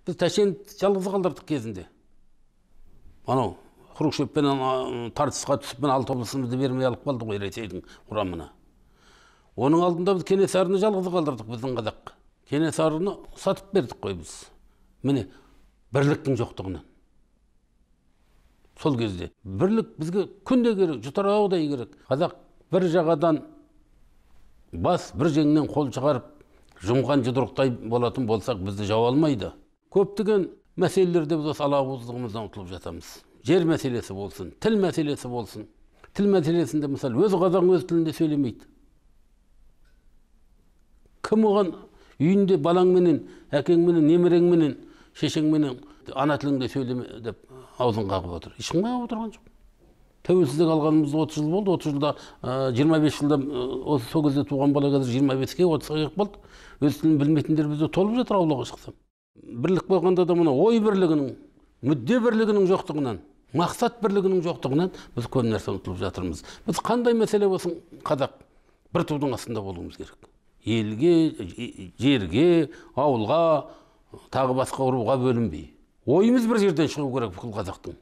Біз Тәшенді жалғыз қалдырдық кезінде. Анау Хрущевпен тартысқа түсіп, мына алты облысымызды бермей алып қалды ғой Ресейдің құрамына. Оның алдында біз Кенесарыны жалғыз қалдырдық, біздің қазақ. Кенесарыны сатып бердік қой біз. Міне, бірліктің жоқтығынан. Сол кезде бірлік бізге күнде керек, жұтараудай керек. Қазақ бір жағадан бас, бір жеңнен қол шығарып, жұмған жұдырықтай болатын болсақ, бізді жау алмайды. Көптеген мәселелерде біз осы алауыздығымыздан ұтылып жатамыз. Жер мәселесі болсын, тіл мәселесі болсын. Тіл мәселесінде, мысалы, өз қазағың өз тілінде сөйлемейді. Кім оған үйінде балаңменен, әкеңменен, немереңменен, шешеңменен ана тіліңде сөйлеме деп аузын қағып отыр? Ешкім қағып отырған жоқ. Тәуелсіздік алғанымызға 30 жыл болды. 30 жылда, 25 жылда, осы сол кезде туған бала қазір 25-ке, 30-ға келіп қалды. Өз тілін білмейтіндер бізде толып жатыр аулаға шықсам. Бірлік болғанда да мына ой бірлігінің, мүдде бірлігінің жоқтығынан, мақсат бірлігінің жоқтығынан біз көп нәрсе ұмтылып жатырмыз. Біз қандай мәселе болсын, қазақ бір тудың астында болуымыз керек. Елге, жерге, ауылға, тағы басқа руға бөлінбей. Ойымыз бір жерден шығу керек бүкіл қазақтың.